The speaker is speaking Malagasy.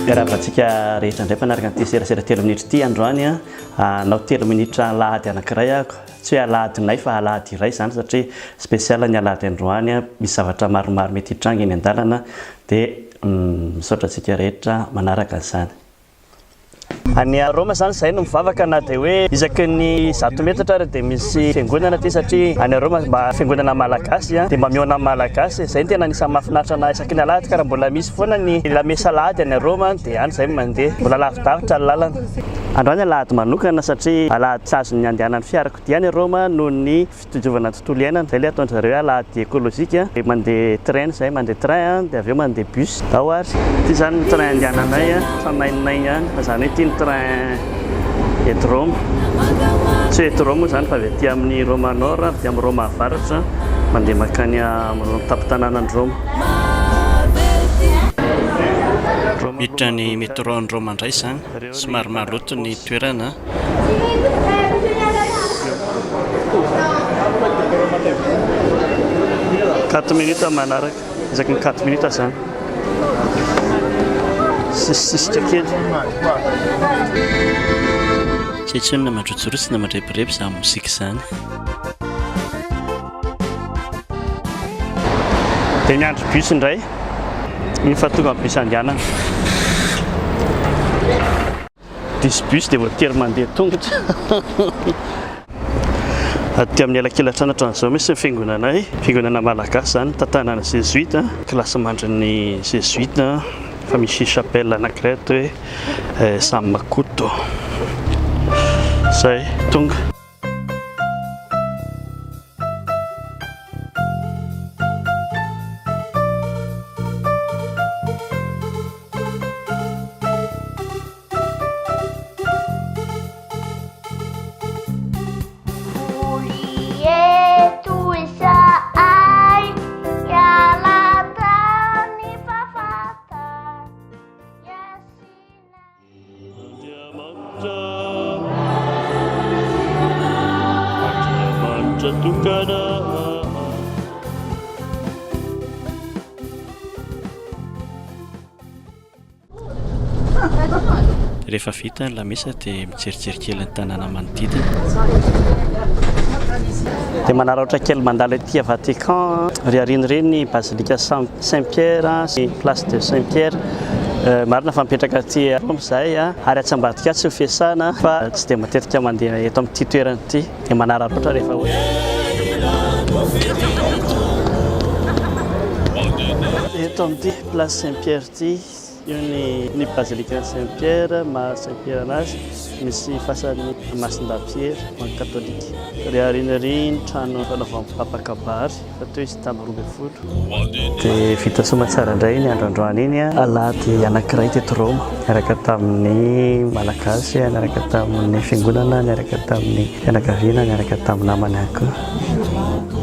Miarahaba antsika rehetra indray mpanaraka an'ity serasera telo minitra ity androany. Hanao telo minitra alahady anankiray aho. Tsy hoe alahadinay fa alahady iray izany satria spécial ny alahady androany. Misy zavatra maromaro mety hitranga eny an-dalana dia misaotra antsika rehetra manaraka an'izany. Any Roma izany izahay no mivavaka na dia hoe isaky ny zato metatra ary dia misy fiangonana aty satria any Roma mba fiangonana malagasy dia mba mihaona amin'ny malagasy. Izay no tena anisan'ny mahafinaritra anahy isaky ny alahady ka raha mbola misy foana ny lamesa alahady any Roma dia any izahay no mandeha. Mbola lavidavitra ny lalana. Androany alahady manokana satria alahady tsy azon'ny andehanan'ny fiarakodia any Roma noho ny Fitsinjovana ny tontolo iainana, izay ilay ataon-dry zareo hoe alahady écologique, dia mandeha train izahay, mandeha train dia avy eo mandeha bus. Ao ary. Ity izany ny train andehananay, tranainay ihany, fa izany hoe ity ny train eto Roma. Tsy hoe eto Roma moa izany fa avy aty amin'ny Roma Nord, avy aty amin'ny Roma Avaratra, mandeha mankany amin'ny tampon-tanànan'i Roma. Miditra ny métro any Roma indray izany, somary maloto ny toerana. Quatre minutes manaraka, isaky ny quatre minutes zany. Sisisisika kely. Tsy intsony na mandrotsirotsy na mandrebireby izany mozika izany. Dia miandry bus indray. Iny fa tonga ny bus andehanana. Diso bus dia voatery mandeha tongotra. Aty amin'ny elakelatrano hatramin'izao misy ny fiangonanay, fiangonana malagasy izany, tantanana Zezoita, kilasimandrin'ny Zezoita, fa misy chapelle anankiray atao hoe San Makoto. Izay, tonga. Andriamanitra tokana. Rehefa vita ny lamesa dia mijerijery kely ny tanàna manodidina. Dia manararaotra kely mandalo ety Vatican, ry aoriana ireny ny Basilica Saint Pierre sy Place de Saint Pierre. Marina fa mipetraka aty Roma izahay ary atsy ambadika atsy ny fiasana fa tsy dia matetika mandeha eto amin'ity toerana ity. Dia manararaotra rehefa hoe. Eto amin'ity Place Saint Pierre ity, io ny ny Basilica Saint Pierre, maha Saint Pierre anazy, misy fasan'ny Masindahy Pierre ho an'ny katolika. Ry aoriana ery ny trano fanaovan'ny Papa kabary fa teo izy tamin'ny 12. Dia vita soamantsara indray iny andro androany iny, alahady anankiray teto Roma, niaraka tamin'ny Malagasy, niaraka tamin'ny fiangonana, niaraka tamin'ny fianakaviana, niaraka tamin'ny namana ihany koa.